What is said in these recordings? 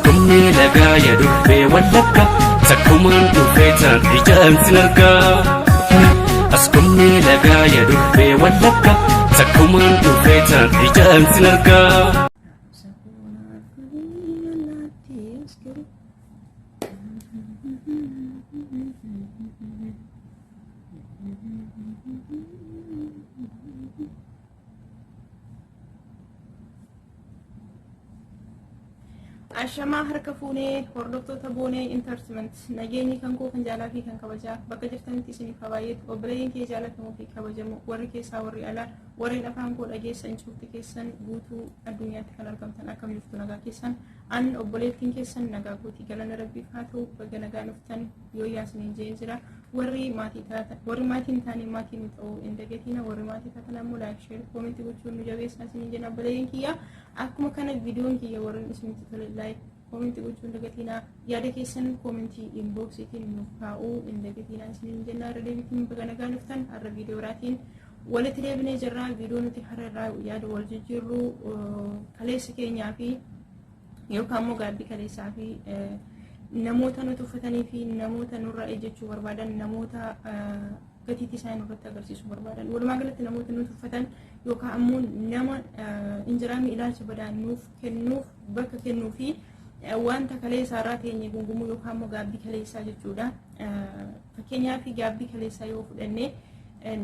Askumni lagaa ya durbee Wallagga, takkumaan dhufee taan ijaan sin argaa. Askumni lagaa ya durbee Wallagga, takkumaan dhufee taan ijaan sin argaa. Ashamaa harka fuunee hordoftoota Boonee Entertainment, nageenyi kan koo kan jaalaa fi kan kabajaa bakka jirtanitti isiniif haa baay'atu. Obboleeyyan kee jaalatamoo fi kabajamoo, warri keessaa warri alaa, warreen afaan koo dhageessan cufti keessan, guutuu addunyaatti kan argamtan, akkam jirtu? Nagaa keessan? An obboleettiin keessan nagaa kootii, galana rabbiif haa ta'u. Baga nagaa dhuftan yoo yaasiniin jeen jira. Warri maatii taatan, warri maatii hin taane maatii nu ta'uu hin dagatina. Warri maatii taatan ammoo like, share, comment gochuun nu jabeessaa isiniin jenna. Obboleeyyan kiyya, akkuma kana viidiyoon kiyya warreen isinitti tole like, comment gochuu hin dagatina. Yaada keessan comment inboxiitiin nuuf kaa'uu hin dagatina isiniin jenna. Irra deebiitiin baga nagaa dhuftan. Har'a viidiyoo biraatiin walitti deebinee jirra. Viidiyoo nuti har'a irraa yaada wal jijjiirru kaleessa keenyaa fi yookaan immoo gaabbii kaleessaa fi namoota nu tuffatanii fi namoota nurra ejjechuu barbaadan, namoota gatiitti isaan nurratti agarsiisuu barbaadan, walumaa galatti namoota nu tuffatan yookaan ammoo nama injiraamii ilaalcha badaa nuuf kennuuf bakka kennuu fi wanta kaleessaa irraa teenye gungumuu yookaan immoo gaabbii kaleessaa jechuudha. Fakkeenyaaf, gaabbii kaleessaa yoo fudhanne,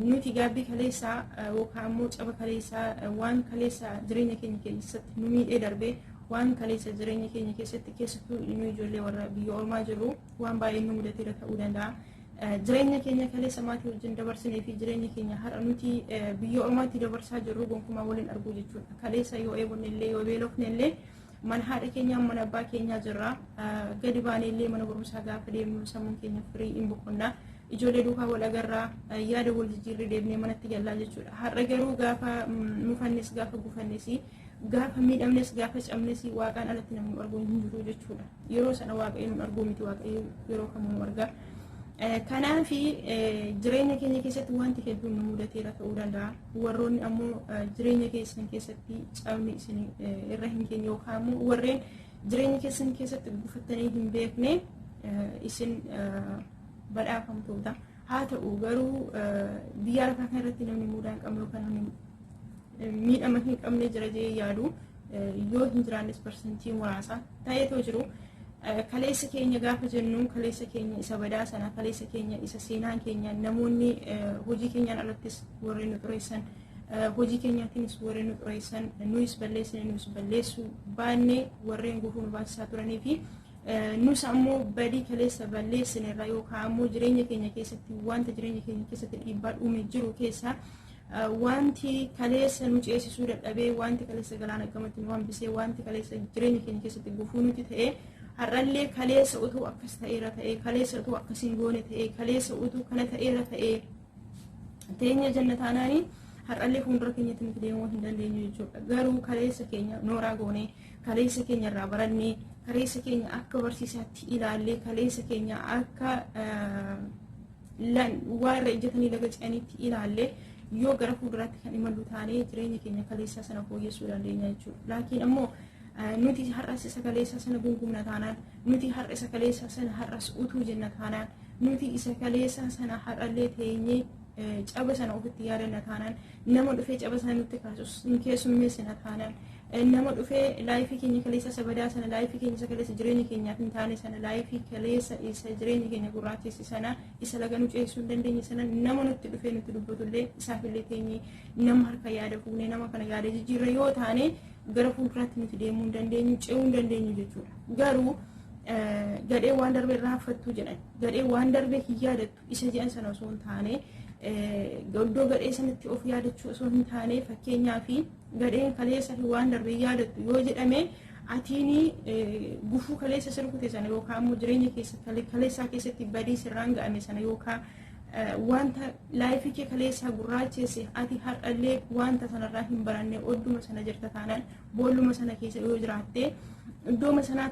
nuti gaabbii kaleessaa yookaan ammoo caba kaleessaa, waan kaleessa jireenya keenya keessatti nu miidhee darbee, waan kaleessa jireenya keenya keessatti, keessattuu nu ijoollee warra biyya ormaa jirru, waan baay'ee nu mudateera ta'uu danda'a. Jireenya keenya kaleessa maatii wajjin dabarsinee fi jireenya keenya har'a nuti biyya ormaatti dabarsaa jirru gonkumaa waliin arguu jechuudha. Kaleessa yoo eebonne illee, yoo beelofne illee, mana haadha keenyaa, mana abbaa keenyaa jirra. Gadi baanee illee mana barumsaa gaafa deemnu sammuun keenya firii hin boqonnaa. Ijoollee duukaa wal agarraa, yaada wal jijjiirree deemnee manatti gallaa jechuudha. Har'a garuu gaafa mufannes, gaafa gufannes, gaafa miidhamnes, gaafa cabnes, waaqaan alatti namni arguu hin jiru jechuudha. Yeroo sana waaqayyo nu arguu miti, waaqayyo yeroo kamuu nu arga. Kanaaf jireenya keenya keessatti wanti hedduun nu mudateera ta'uu danda'a. Warroonni ammoo jireenya keessan keessatti cabni isin irra hin geenye yookaan ammoo warreen jireenya keessan keessatti gufattanii hin beekne, isin badhaafamtoota. Haa ta'u garuu, biyya lafaa kanarratti namni mudaa hin qabne yookaan namni miidhama hin qabne jira jee yaadu yoo hin jiraannes parsantii muraasa ta'eetoo jiru. Kaleessa keenya gaafa jennu, kaleessa keenya isa badaa sana, kaleessa keenya isa seenaan keenya namoonni hojii keenyaan alattis warreen nu xureessan, hojii keenyaatiinis warreen nu xureessan, nuyis balleessine nuyis balleessuu baanne warreen gufuu nu baasisaa turanii fi nus ammoo badii kaleessa balleessine irraa yookaan ammoo jireenya keenya keessatti wanta jireenya keenya keessatti dhiibbaa uume jiru keessaa, wanti kaleessa nu ceesisuu dadhabee, wanti kaleessa galaana gamatti nu hambisee, wanti kaleessa jireenya keenya keessatti gufuu nuti ta'e, har'allee kaleessa utuu akkas ta'eera ta'e, kaleessa utuu akkas hin goone ta'e, kaleessa utuu kana ta'eera ta'e teenya jenna taanaanii, har'allee fuuldura keenyatti nuti deemuu hin dandeenyu jechuudha. Garuu kaleessa keenya nooraa goonee, kaleessa keenya irraa barannee, kaleessa keenya akka barsiisaatti ilaallee, kaleessa keenya akka waa irra ejjetanii laga ce'anitti ilaallee yoo gara fuulduraatti kan imallu taanee, jireenya keenya kaleessaa sana fooyyessuu dandeenya jechuudha. Laakiin ammoo nuti har'as isa kaleessaa sana gungumna taanaan, nuti har'a isa kaleessaa sana har'as utuu jenna taanaan, nuti isa kaleessaa sana har'allee teenyee caba sana ofitti yaadanna taanaan, nama dhufee caba sana nutti kaasus hin keessummeessina taanaan, nama dhufee life keenya kaleessa isa badaa sana, life keenya isa kaleessa jireenya keenyaaf hin taane sana, life kaleessa isa jireenya keenya gurraachesse sana, isa laga nu ceesisuu hin dandeenye sana, nama nutti dhufee nutti dubbatullee isaafillee teenyee nama harka yaada fuunee nama kana yaada jijjiirra yoo taane, gara fuulduraatti nuti deemuu hin dandeenyu, ce'uu hin dandeenyu jechuudha. Garuu gadhee waan darbe irraa haffattuu jedhan, gadhee waan darbe hin yaadattu isa jedhan sana osoo hin taane, iddoo gadhee sanatti of yaadachuu osoo hin taane, fakkeenyaa fi gadheen kaleessa waan darbe yaadattu yoo jedhame, atiini gufuu kaleessa sirkute sana yookaan immoo jireenya keessa kaleessaa keessatti badii sirraan ga'ame sana yookaan wanta life kee kaleessaa gurraacheesse, ati har'allee wanta sanarraa hin baranne, odduma sana jirta taanaan, boolluma sana keessa yoo jiraatte, iddooma sanaa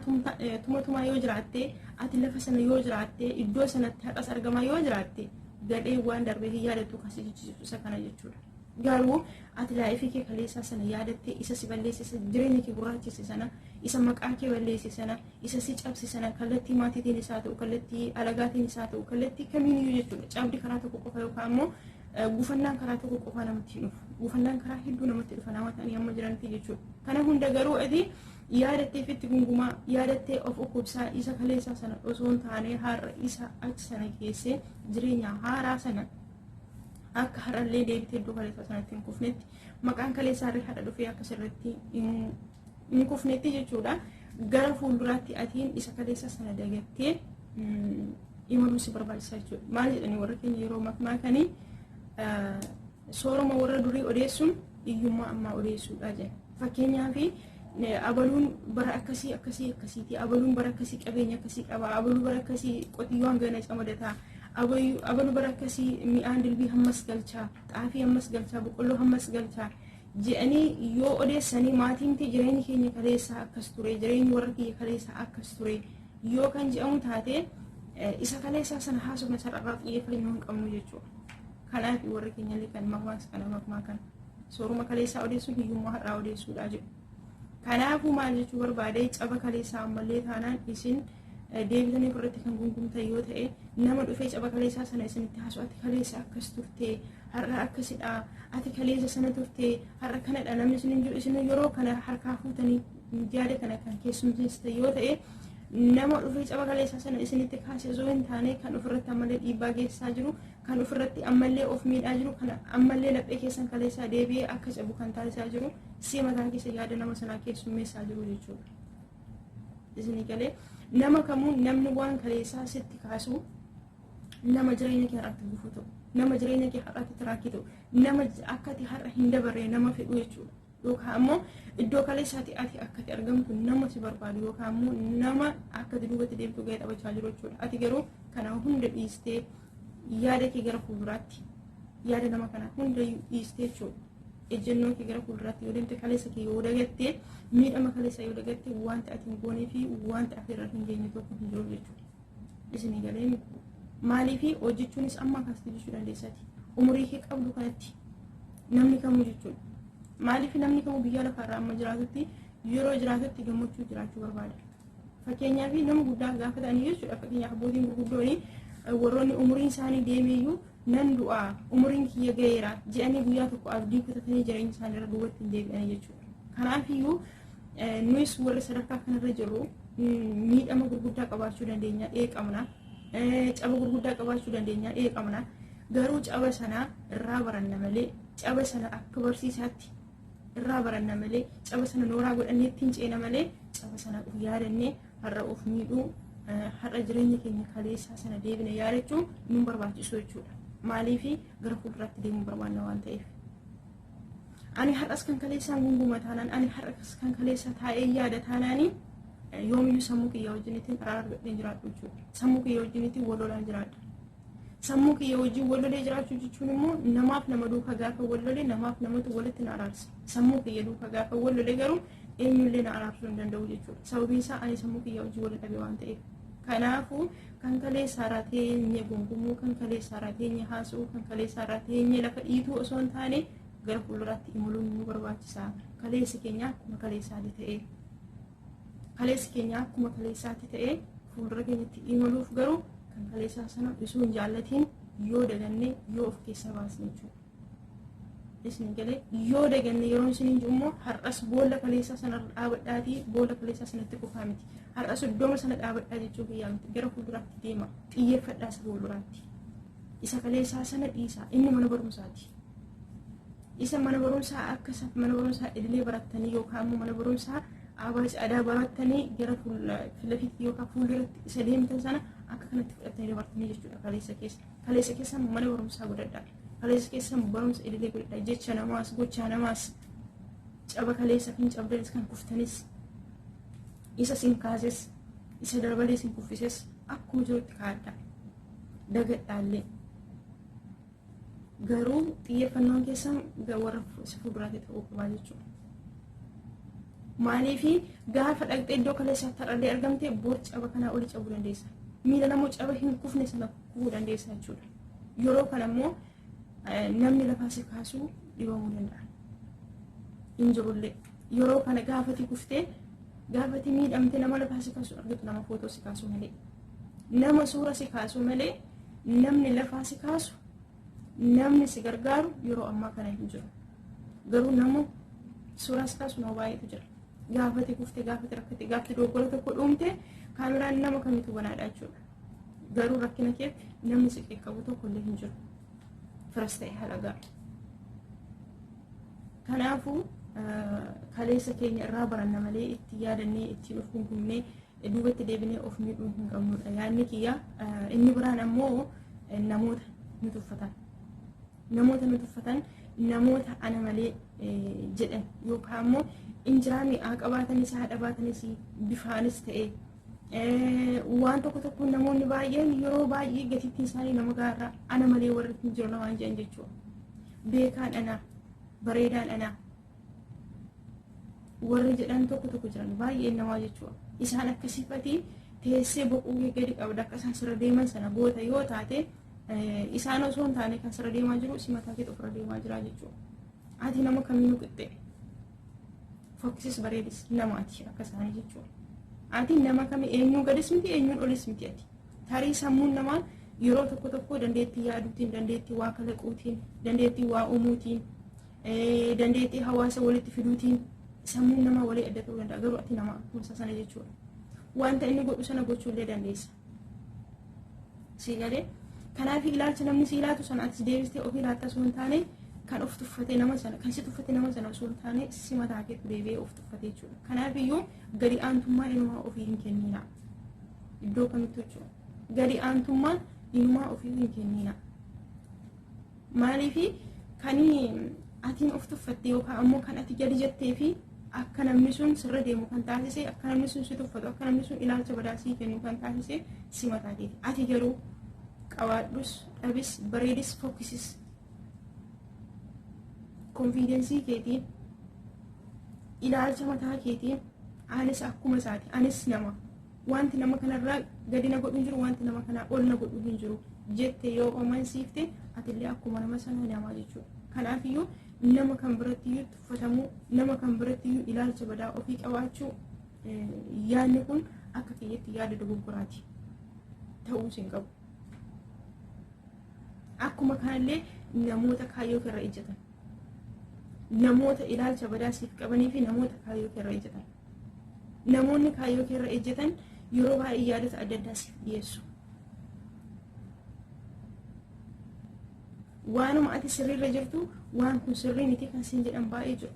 tuma tumaa yoo jiraatte, ati lafa sana yoo jiraatte, iddoo sanatti har'as argamaa yoo jiraatte, gadhee waan darbe hin yaadattu kasi jechisiisu isa kana jechuudha. Garuu ati life kee kaleessaa sana yaadattee isa si balleesse, isa jireenya kee gurraachise sana, isa maqaa kee balleesse sana, isa si cabse sana, kallattii maatiitiin isaa ta'u, kallattii alagaatiin isaa ta'u, kallattii kamiiniyyuu jechuudha. Cabdi karaa tokko qofa yookaan immoo gufannaan karaa tokko qofa namatti hin dhufu. Gufannaan karaa hedduu namatti dhufa nama ta'anii amma jiranitti jechuudha. Kana hunda garuu ati yaadattee fitti gungumaa, yaadattee of dhukkubsaa isa kaleessaa sana osoo hin taane, har'a isa achi sana keessee jireenya haaraa sana akka har'allee deebitee iddoo kaleessaa sanatti hin kufnetti, maqaan kaleessaarree har'a dhufee akka sirriitti hin kufnetti jechuudha. Gara fuulduraatti atiin isa kaleessaa sana dagattee imaluu si barbaachisa jechuudha. Maal jedhanii warra keenya yeroo makmaakanii? Sooroma warra durii odeessuun hiyyummaa ammaa odeessuudha jedha. Fakkeenyaaf, abaluun bara akkasii akkasii akkasiiti, abaluun bara akkasii qabeenya akkasii qaba, abaluu bara akkasii qotiyyoo hangana camadataa, abaluu bara akkasii mi'aan dilbii hammas galchaa, xaafii hammas galchaa, boqqolloo hammas galchaa jedhanii yoo odeessanii, maatiin jireenyi keenya kaleessaa akkas ture, jireenyi warra kiyya kaleessaa akkas ture yoo kan jedhamu taate, isa kaleessaa sana haasofna, sararraa xiyyeeffannoo hin qabnu jechuudha. Kanaaf warri keenyallee kan makmaaksa kana makmaa kana sooruma kaleessaa odeessuun hiyyummaa har'aa odeessuudha jedhu. Kanaafuu maal jechuu barbaade? Caba kaleessaa ammallee taanaan isin deebitanii ofirratti kan gungumtan yoo ta'e, nama dhufee caba kaleessaa sana isinitti haasa'u, "Ati kaleessa akkas turte, har'a akkasidha, ati kaleessa sana turte, har'a kanadha," namni isin hin jiru, isin yeroo kana harkaa fuutanii yaada kana kan keessummeessitan yoo ta'e, nama dhufee caba kaleessaa sana isinitti kaase osoo hin taane, kan ofirratti ammallee dhiibbaa geessisaa jiru, kan ofirratti ammallee of miidhaa jiru, kan ammallee laphee keessan kaleessaa deebi'ee akka cabu kan taasisaa jiru, si mataa keessa yaada nama sanaa keessummeessaa jiru jechuudha. Isinii galee? Nama kamuu namni waan kaleessaa sitti kaasu nama jireenya kee har'aatti gufuu ta'u, nama jireenya kee har'aatti tiraakii ta'u, nama akka ati har'a hin dabarre nama fedhu jechuudha. Yookaan ammoo iddoo kaleessaatti ati akka ati argamtu nama si barbaadu, yookaan ammoo nama akka ati duubatti deemtu gahee taphachaa jiru jechuudha. Ati garuu kana hunda dhiistee yaada kee gara fuulduraatti, yaada nama kana hunda dhiistee jechuudha. Ejjennoo kee gara fuulduraatti yoo deemte, kaleessa kee yoo dagatte, miidhama kaleessa yoo dagatte, wanta ati hin goonee fi wanta ati irra hin geenye tokko hin jiru jechuudha. Isinii galee? Maaliifi hojjechuunis amma kaastee jechuu dandeessati. Umurii kee qabdu kanatti namni kamuu jechuudha. Maaliif namni kamuu biyya lafaarraa amma jiraatutti, yeroo jiraatutti gammachuu jiraachuu barbaada. Fakkeenyaaf, nama guddaa gaafa ta'anii jechuudha. Fakkeenyaaf, abbootiin gurguddoon warroonni umuriin isaanii deemeeyyuu, "Nan du'aa, umuriin kiyya ga'eera," jedhanii guyyaa tokko abdii kutatanii jireenya isaanii irra duubatti hin deebi'anii jechuudha. Kanaafiyyuu nuyis warri sadarkaa kanarra jirru miidhama gurguddaa qabaachuu dandeenya, ee qabna. Caba gurguddaa qabaachuu dandeenya, ee qabna. Garuu caba sana irraa baranna malee, caba sana akka barsiisaatti irraa baranna malee, caba sana nooraa godhannee ittiin ceena malee, caba sana of yaadannee har'a of miidhuu, har'a jireenya keenya kaleessaa sana deebine yaadachuun nu barbaachisu jechuudha. Maaliifi gara fuulduraatti deemuu barbaanna waan ta'eef. Ani har'as kan kaleessaan gunguma taanaan, ani har'as kan kaleessa taa'ee yaada taanaanii, yoomiyyuu sammuu kiyya wajjinitti araara argadheen jiraadhu jechuudha. Sammuu kiyya wajjinitti wal lolaan jiraadha. Sammuu kiyya wajjin wal lolee jiraachuu jechuun immoo namaaf nama duukaa gaafa wal lolee namaaf namatu walitti na araarsa. Sammuu kiyya duukaa gaafa wal lolee garuu eenyullee na araarsuu hin danda'u jechuudha. Sababiin isaa ani sammuu kiyya wajjin wal dhabe waan ta'eef. Kanaafuu kan kaleessa irraa teenye gungumuu, kan kaleessa irraa teenye haasa'uu, kan kaleessa irraa teenye lafa dhiituu osoo hin taane, gara fuulduraatti imaluun nu barbaachisa. Kaleessi keenya akkuma kaleessaatti ta'ee, kaleessi keenya akkuma kaleessaatti ta'ee, fuuldura keenyatti imaluuf garuu kan kaleessaa sana osoo hin jaallatiin yoo daganne, yoo of keessa baasne jechuudha. Isin galee? Yoo daganne yeroo isin hin immoo har'as boolla kaleessaa sana dhaabadhaatii boolla kaleessaa sanatti kufaa miti. Har'as iddooma sana dhaabadhaa jechuu kiyyaa miti. Gara fuulduraatti deema. Xiyyeeffadhaa isa fuulduraatti. Isa kaleessaa sana dhiisaa. Inni mana barumsaati. Isa mana barumsaa akka mana barumsaa idilee barattanii yookaan immoo mana barumsaa abaas aadaa barattanii gara filafitti yookaan fuulduratti isa deemtan sana akka kanatti fudhattanii dabartanii jechuudha kaleessa keessa. Kaleessa keessa mana barumsaa godhadhaa. Kaleessa keessa barumsa idilee godhadhaa. Jecha namaas, gochaa namaas, caba kaleessa kan cabdanis, kan kuftanis, isa sin kaases, isa darbalee sin kuffises akkuma jirutti kaa'adhaa. Dagadhaallee. Garuu xiyyeeffannoon keessan warra isa fuulduraatti ta'uu qabaa jechuudha. Maaliifi gaafa dhaqxee iddoo kaleessaatti har'allee argamte, bor caba kanaa olii cabuu dandeessa. Miila namoo caba hin kufne sana kufuu dandeessa jechuudha. Yeroo kana immoo namni lafaa si kaasuu dhibamuu danda'a. Hin jirullee yeroo kana gaafati kuftee gaafati miidhamte nama lafaa si kaasu argatu, nama footoo si kaasu malee, nama suura si kaasu malee, namni lafaa si kaasu, namni si gargaaru yeroo ammaa kana hin jiru. Garuu nama suuraa si kaasu nama baay'eetu jira. Gaafati kuftee, gaafati rakkate, gaafati dogoggora tokko dhuumte, kaameraan nama kamitu banaadha jechuudha. Garuu rakkina keef namni si qaqqabu tokko illee hin jiru. Firas ta'e halagaa. Kanaafuu kaleessa keenya irraa baranna malee itti yaadannee ittiin of gungumnee duubatti deebinee of miidhuu hin qabnudha. Yaadni kiyya inni biraan ammoo namoota nu tuffatan. Namoota nu tuffatan, namoota ana malee jedhan yookaan immoo injiraanii haa qabaatanis haa dhabaatanis, bifaanis ta'e waan tokko tokko, namoonni baay'een yeroo baay'ee gatiittiin isaanii nama gaarraa ana malee warri hin jiru namaan jedhan jechuudha. Beekaan ana, bareedaan ana warri jedhan tokko tokko jiran baay'een namaa jechuudha. Isaan akkasiifati teessee boquu gadi qabda akka isaan sirra deeman sana goota yoo taate, isaan osoo hin taane kan sirra deemaa jiru si mataa kee ofirra deemaa jira jechuudha. Ati nama kamiinuu qixxee, fokkisis bareedis, namaati akka isaanii jechuudha. Ati nama kami eenyuun gadis miti, eenyuun olis miti ati. Tarii sammuun namaa yeroo tokko tokko dandeettii yaaduutiin, dandeettii waa kalaquutiin, dandeettii waa uumuutiin, dandeettii hawaasa walitti fiduutiin sammuun namaa walii adda ta'uu danda'a. Garuu ati nama akkuma isa sana jechuudha. Wanta inni godhu sana gochuullee dandeessa. Si galee? Kanaaf ilaalcha namni si ilaatu sana atis deebistee ofii ilaalta osoo hin taane, kan of tuffate nama sana, kan si tuffate nama sana osoo hin taane, si mataa keetu deebi'ee of tuffate jechuudha. Kanaaf iyyuu gadi aantummaa inumaa ofii hin kennina. Iddoo kamittuu jechuudha. Gadi aantummaa inumaa ofii hin kennina. Maaliifi kan atiin of tuffatte yookaan ammoo kan ati gadi jettee fi akka namni sun sirra deemu kan taasise, akka namni sun si tuffatu, akka namni sun ilaalcha badaa sii kennu kan taasise si mataa keeti. Ati garuu qabaadhus dhabis, bareedis fokkisis, confidence keetiin, ilaalcha mataa keetiin, anis akkuma isaati, anis nama, wanti nama kanarraa gadi na godhu hin jiru, wanti nama kanaa ol na godhu hin jiru jette yoo amansiifte, atillee akkuma nama sana namaa jechuudha. Kanaafiyyuu nama kan birattiyyuu tuffatamuu, nama kan birattiyyuu ilaalcha badaa ofii qabaachuu, yaadni kun akka kiyyatti yaada dogoggoraati. Ta'uus hin qabu. Akkuma kanallee namoota kaayyoo irra ejjetan. Namoota ilaalcha badaa siif qabanii fi namoota kaayyoo irra ejjetan. Namoonni kaayyoo irra ejjetan yeroo baay'ee yaadota adda addaa siif dhiyeessu. Waanuma ati sirriirra jirtu waan kun sirrii miti kan siin jedhan baay'ee jiru.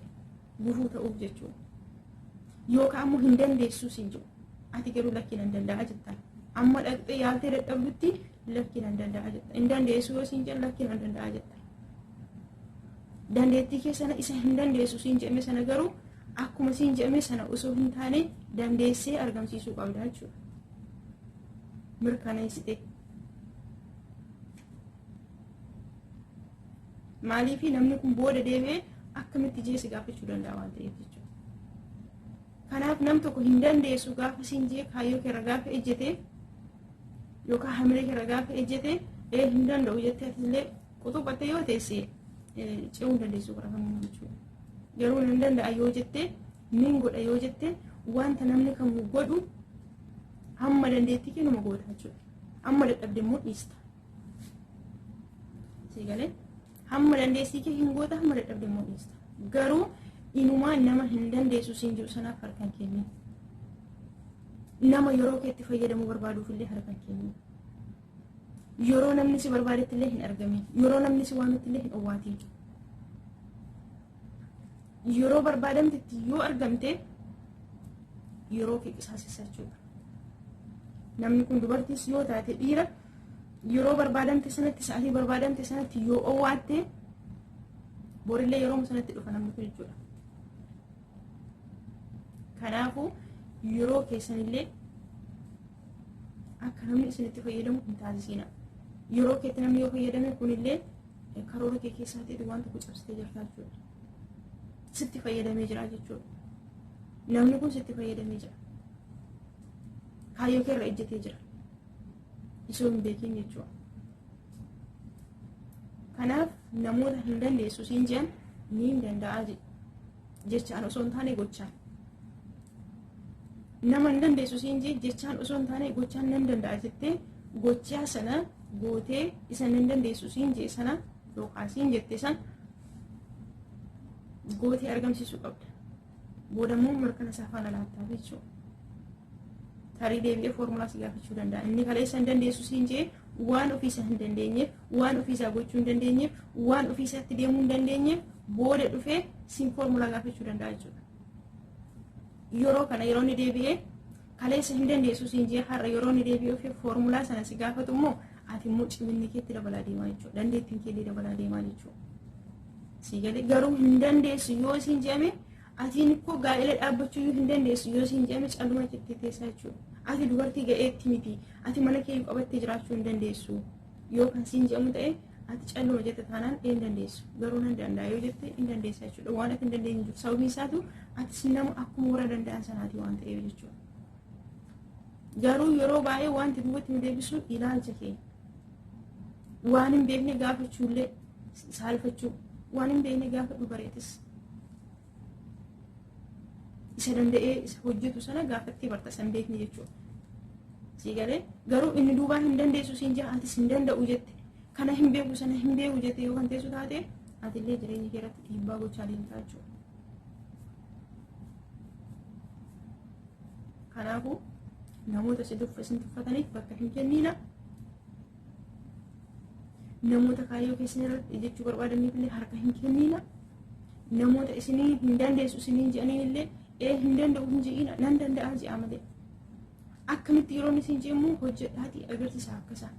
Gufuu ta'uuf jechuudha. Yookaan ammoo hin dandeessu siin jedhu. Ati garuu lakkii nan danda'a jettan. Amma dhaqxee yaaltee dadhabdutti lakkii nan danda'a jetta. Hin dandeessu yoo siin jedhan, lakkii nan danda'a jetta. Dandeettii kee sana isa hin dandeessu siin jedhame sana garuu akkuma siin jedhame sana osoo hin taane dandeessee argamsiisuu qabda jechuudha. Mirkaneessite. Maaliif namni kun booda deebi'ee akkamitti jee si gaafachuu danda'a waan ta'eef jechuudha. Kanaaf nam tokko hin dandeessu gaafa siin jee, kaayyoo keerra gaafa ejjete yookaan hamilee keerra gaafa ejjete, ee hin danda'u jettee atillee quxuuphattee yoo teesse, ce'uu hin dandeessu karaa kamiyyuu jechuudha. Garuu nan danda'a yoo jettee, nin godha yoo jette, wanta namni kamuu godhu hamma dandeettii kee numa goota jechuudha. Hamma dadhabde immoo dhiista. Sii galee? Hamma dandeettii kee hin goota, hamma dadhabde immoo dhiista. Garuu inumaa nama hin dandeessu siin jiru sanaaf harka hin kennin. Nama yeroo keetti fayyadamuu barbaaduuf illee harka hin kennin. Yeroo namni si barbaadetti illee hin argamin. Yeroo namni si waametti illee hin owwaatin. Yeroo barbaadamtetti yoo argamte yeroo kee qisaasessa jechuudha. Namni kun dubartiis yoo taate dhiira, yeroo barbaadamte sanatti, sa'aatii barbaadamte sanatti yoo owwaatte, borillee yeroo sanatti dhufa namni kun jechuudha. Kanaafuu yeroo keessanillee akka namni isinitti fayyadamu hin taasisina. Yeroo keetti namni yoo fayyadame, kunillee karoora kee keessatti waan tokko cabsitee jirta jechuudha. Sitti fayyadamee jira jechuudha. Namni kun sitti fayyadamee jira. Kaayyoo kee irra ejjetee jira. Isoo hin beekin jechuudha. Kanaaf namoota hin dandeessu siin jedhan Niin danda'a jechaan osoo hin taane gochaan. Nama hin dandeessu siin jee jechaan osoo hin taane gochaan nan danda'a jettee gochaa sana gootee isa nan dandeessu siin jee sana yookaan siin jette sana gootee argamsiisuu qabda. Booda immoo mirkana isaa faana laattaa jechuudha. Tarii deebi'ee foormulaa si gaafachuu danda'a. Inni kaleessa hin dandeessu siin jee waan ofiisaa hin dandeenyeef, waan ofiisaa gochuu hin dandeenyeef, waan ofiisaatti deemuu hin dandeenyeef booda dhufee siin foormulaa gaafachuu danda'a jechuudha. Yeroo kana yeroo inni deebi'ee kaleessa hin dandeessu siin jee har'a yeroo inni deebi'ee ofii foormulaa sana si gaafatu immoo ati immoo ciminni keetti dabalaa deemaa jechuudha. Dandeettiin keellee dabalaa deemaa jechuudha. Si galee garuu hin dandeessu yoo siin jedhame atiin ikkoo gaa'ela dhaabbachuu iyyuu hin dandeessu yoo siin jedhame calluma jettee teessaa jechuudha. Ati dubartii ga'eetti miti. Ati mana kee qabattee jiraachuu hin dandeessu. Yoo kan siin jedhamu ta'e ati calluma jette taanaan hin dandeessu. Garuu nan danda'a yoo jette hin dandeessa jechuudha. Waan ati hin dandeenye jiru. Sababiin isaatu atis nama akkuma warra danda'an sanaati waan ta'eef jechuudha. Garuu yeroo baay'ee wanti duubatti nu deebisu ilaalcha keenya. Waan hin beekne gaafachuullee saalfachuu. Waan hin beekne gaafadhu bareetis. Isa danda'ee isa hojjetu sana gaafattee barta isa hin beekne jechuudha. Sii galee garuu inni duubaa hin dandeessu siin jaa atis hin danda'u jette. Kana hin beeku sana hin beeku jette yoo kan teessu taate atillee jireenya kee irratti dhiibbaa gochaa deemtaa jechuudha. Kanaafuu namoota si isin tuffataniif bakka hin kenniina. Namoota kaayyoo keessan irratti ejjechuu barbaadaniif illee harka hin kenniina. Namoota isinii hin dandeessu isiniin jedhaniin illee ee hin danda'u hin je'ina nan danda'a je'a malee. Akkamitti yeroo inni isin je'immoo hojjedhaatii agarsiisa akkasaa.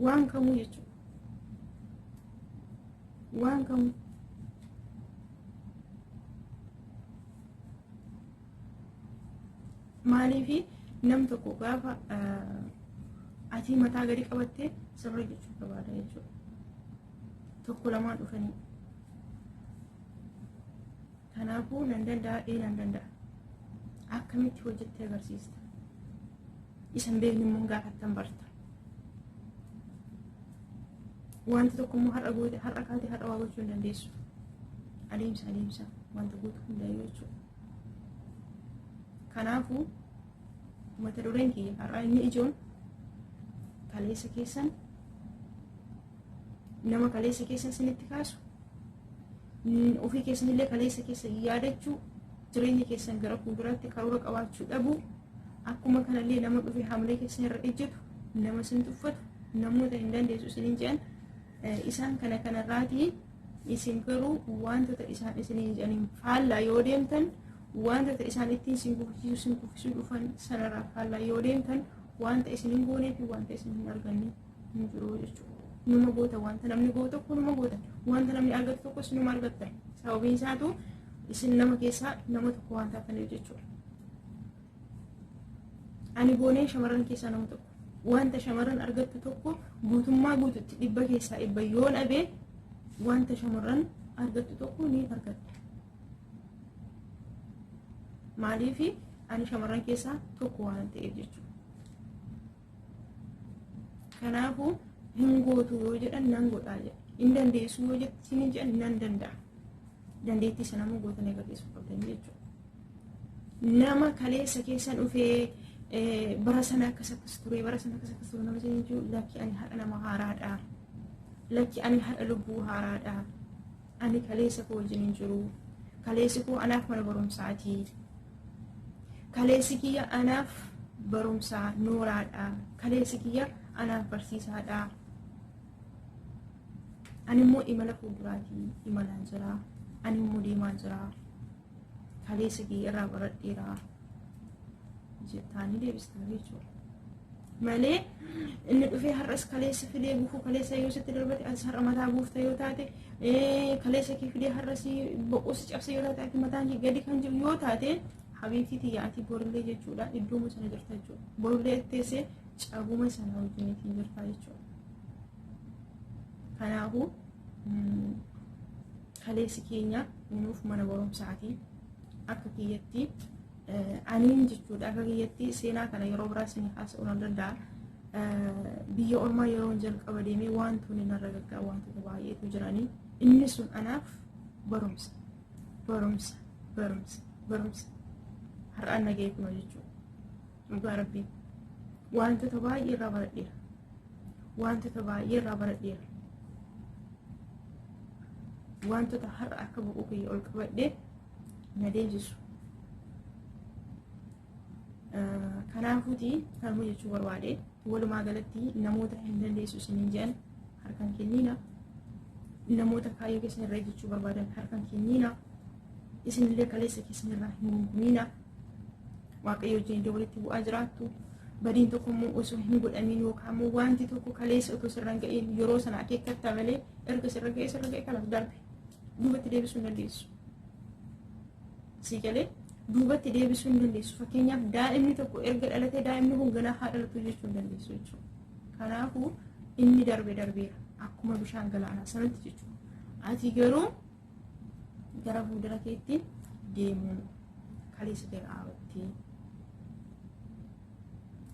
Waan kamuu jechuudha. Waan kamuu. Maaliifi nam tokko gaafa ati mataa gadi qabattee sirra jechuu barbaada jechuudha. Tokko lamaan dhufanii. Kanaafuu nan danda'a ee nan danda'a. Akkamitti hojjettee agarsiista? Isa hin beekne immoo gaafattan barta. Wanti tokko immoo har'a goote har'a kaate har'a waa gochuu hin dandeessu. Adeemsa adeemsa wanta gootu hundayyuu jechuudha. Kanaafuu mata dureen kiyya har'aa inni ijoon kaleessa keessan nama kaleessa keessan isinitti kaasu ofii keessanillee kaleessa keessa yaadachuu jireenya keessan gara fuulduraatti karoora qabaachuu dhabuu akkuma kanallee nama dhufe haamilee keessan irra ejjetu nama isin tuffatu namoota hin dandeessu isiniin jedhan isaan kana kanarraatii isin garuu wantoota isaan isiniin jedhaniin faallaa yoo deemtan wantoota isaan ittiin isin kuffisuu isin kuffisuu dhufan sanarraa faallaa yoo deemtan wanta isin hin goonee fi wanta isin hin arganne hin jiru jechuudha. Numa goota wanta namni gootu tokko numa goota wanta namni argatu tokkos numa argattan sababiin isaatu isin nama keessaa nama tokko waan taataniif jechuudha. Ani goonee shamarran keessaa nama tokko wanta shamarran argattu tokko guutummaa guututti dhibba keessaa dhibba yoo dhabe wanta shamarran argattu tokko ni argatta. Maaliif ani shamarran keessaa tokko waan ta'eef jechuudha. Kanaafuu hin gootu yoo jedhan nan godhaa jedha. Hin dandeessu yoo jettan jedhan nan danda'a. Dandeettii sana immoo gootanii agarsiisuu qabdanii jechuudha. Nama kaleessa keessa dhufee bara sana akkas akkas ture bara sana akkas akkas ture nama isin jiru lakki ani haadha nama haaraadha. Lakki ani haadha lubbuu haaraadha. Ani kaleessa koo wajjin hin jiru. Kaleessi koo anaaf mana barumsaati. Kaleessi kiyya anaaf barumsaa nooraadha. Kaleessi kiyya anaaf barsiisaadha. Ani immoo imala fuulduraati imalaan jira. Ani immoo deemaa jira. Kaleessa kiyya irraa baradheera. Jettaanii deebistaa jechuudha. Malee inni dhufee har'as kaleessa fidee gufuu kaleessa yoo sitti darbate as har'a mataa buufta yoo taate kaleessa kee fidee har'as boqoo si cabse yoo taate ati mataan kee gadi kan jiru yoo taate habiibtii tiyya ati borillee jechuudha iddooma sana jirta jechuudha. Borillee teessee cabuma sana wajjiniitiin jirta jechuudha. Kanaafuu kaleessi keenya nuuf mana barumsaati akka kiyyatti aniin jechuudha akka kiyyatti seenaa kana yeroo biraa isin haasa'uu nan danda'a. Biyya ormaa yeroo jalqaba deemee wantoonni narra gaggaa wantoota baay'eetu jiranii. Inni sun anaaf barumsa, barumsa, barumsa, barumsa. Har'aan nagahee kunoo jechuudha. Dhugaa rabbii. Wantoota baay'ee irraa baradheera. Wantoota baay'ee irraa baradheera. Wantoota har'a akka boquu kiyya ol qabadhee na deemsisu. Kanaafuuti kanuma jechuu barbaade, walumaa galatti namoota hin dandeessu isiniin jedhan harkaan kenniina. Namoota kaayyoo keessan irra jechuu barbaadan harkaan kenniina. Isinillee kaleessa keessan irraa hin gungumiina. Waaqayyo wajjin iddoo walitti bu'aa jiraattu. Badiin tokko immoo osoo hin godhamiin yookaan immoo wanti tokko kaleessa otoo sirra hin ga'iin yeroo sana akeekkatta malee, erga sirra ga'ee sirra ga'e kanaaf darbe, duubatti deebisuu hin dandeessu. Sii galee, duubatti deebisuu hin dandeessu. Fakkeenyaaf, daa'imni tokko erga dhalatee, daa'imni kun ganaa haa dhalatu jechuu hin dandeessu jechuudha. Kanaafuu inni darbe darbeera, akkuma bishaan galaanaa sanatti jechuudha. Ati garuu gara fuuldura keetti deemuu, kaleessa jala dhaabattee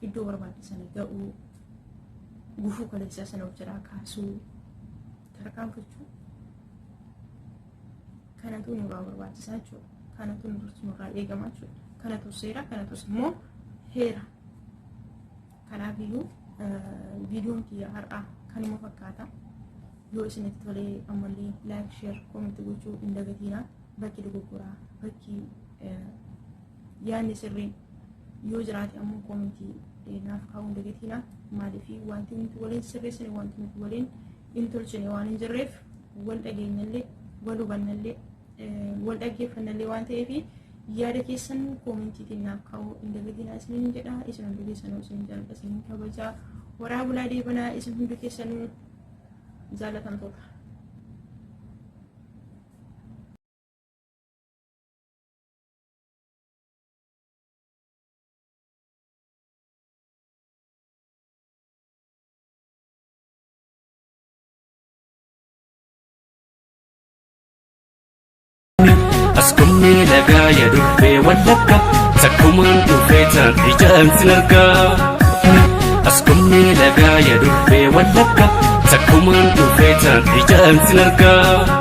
iddoo barbaadde sana ga'uu, gufuu kaleessaa sana of jalaa kaasuu, tarkaanfachuu, kanatu nurraa barbaachisaa jechuudha. Kanatu nurraa eegamaa jechuudha. Kanatu seera, kanatus immoo heera. Kanaafiyyuu viidiyoon kiyya har'aa kanuma fakkaata. Yoo isinitti tolee ammallee like, share, comment gochuu hin dagatiinaa. Bakki dogoggoraa, bakki yaadni sirriin yoo jiraate ammoo koomentii naaf kaa'uu hin dagatiinaa. Maaliif, wanti nuti waliin sirreessine, wanti nuti waliin hin tolchine waan hin jirreef, wal dhageenyallee, wal hubannallee, wal dhaggeeffannallee waan ta'eef, yaada keessan koomentiitiin naaf kaa'uu hin dagatinaa isiniin jedha. Isin hundi keessanuu isin jaalladha, isin kabajaa. Waraa bulaa deebanaa, isin hundi keessanuu jaalatamtoota. Askummee lagaa ya durbee Wallagga, takkumaan dhufee taan ijaan sin argaa. Askummee lagaa ya durbee Wallagga, takkumaan dhufee taan ijaan sin argaa.